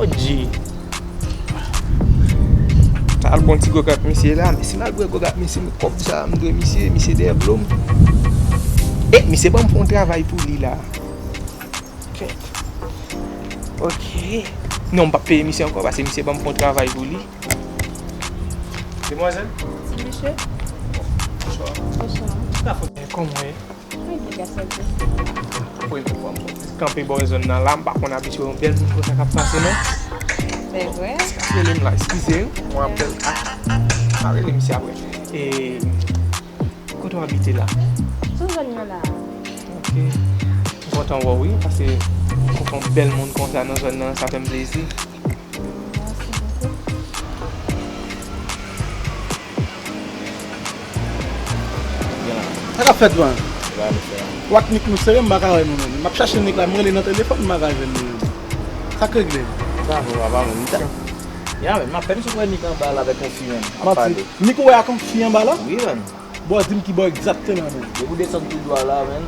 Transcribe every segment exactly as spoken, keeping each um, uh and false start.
Odji. Sa al pran ti gòg ak misye la, men si m al bwè gòg ak misye, men kòb sa a m dwe misye, misye dèyè blo m. E, misye ban m fè yon travay pou li la. Kèt. Ok. Non, m p ap peye misye ankò, paske misye ban m fè yon travay pou li. Demwazèl? Ti mesye? Bonswa. Bonswa. Kòman w ye? Mwen byen, gason. Premye fwa m kanpe bò zòn nan la, m pa konn abitye wè yon bèl moun konsa k ap pase, non? Se vre? Rele m la, eskize, yon apèl. A, a, rele misye apre. E, kote w abite la? Sou zòn nan la. Ok. M kontan wè w, wi, paske kontan yon bèl moun konsa nan zòn nan, sa fè m plezi. Sa k ap fèt, man? Sa nou fè a? W ak Nick nou serye, m pa ka wè nou menm. M ap chache Nick la, m rele nan telefòn, m pa ka jwenn li menm. Sa k regle? Sa bon, papa, man, m ta. Ya, men, m apèn sot wè Nick anba la avèk yon fi, man. Ap pale. Nick ou wè ak yon fi anba la? Wi, man. Bon, di m ki bò egzakteman, men. Depi w desann tou dwat la, men,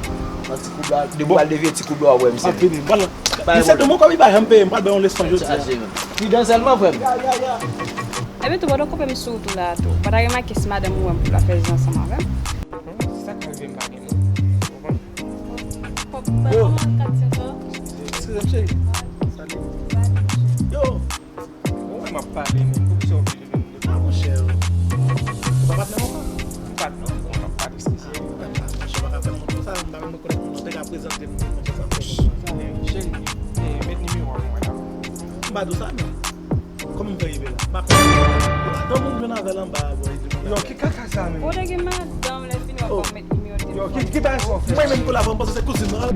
nan ti koub la, depi w al devye ti koub la, w ap wè misye. M ap vini. Bon, misye di mwen kòm li pa janm peye, m pral bay yon leson jodi a. Chaje, men. Pridan sèlman, frè m. Ya, ya, ya. Ebyen tou, pandan w konprann m sou wout ou la a tou, ou pa ta remake si madanm ou wè m pou l ap fè zen ansanm avè m? Se sa k rive m pa gen non. Ou konprann? Yo. Eskize m, cheri. Salut. Yo. Bon, wè m ap pale, men poukisa w vle leve m de... Ah, monchè, ou pa patnè m ankò? M patnè w, bon, m ap pale, eskize. Ah, monchè, ou pa ka fè m konsa, m pa menm rekonèt moun nan, te ka prezante m konsa. Cheri, eh, met nimewo a pou mwen, dakò? M pa di w sa, non. Kòman m fè rive la? M pa konn. Yo, atann moun jwenn avè l anba a, bò, li di m... Yo, ki kaka sa, men? Ou te gen madanm, lè fini, w ap met nimewo telefòn. Yo, ki, ki bagay sa w fè? Mwen menm tou la, m panse se kouzin mwen.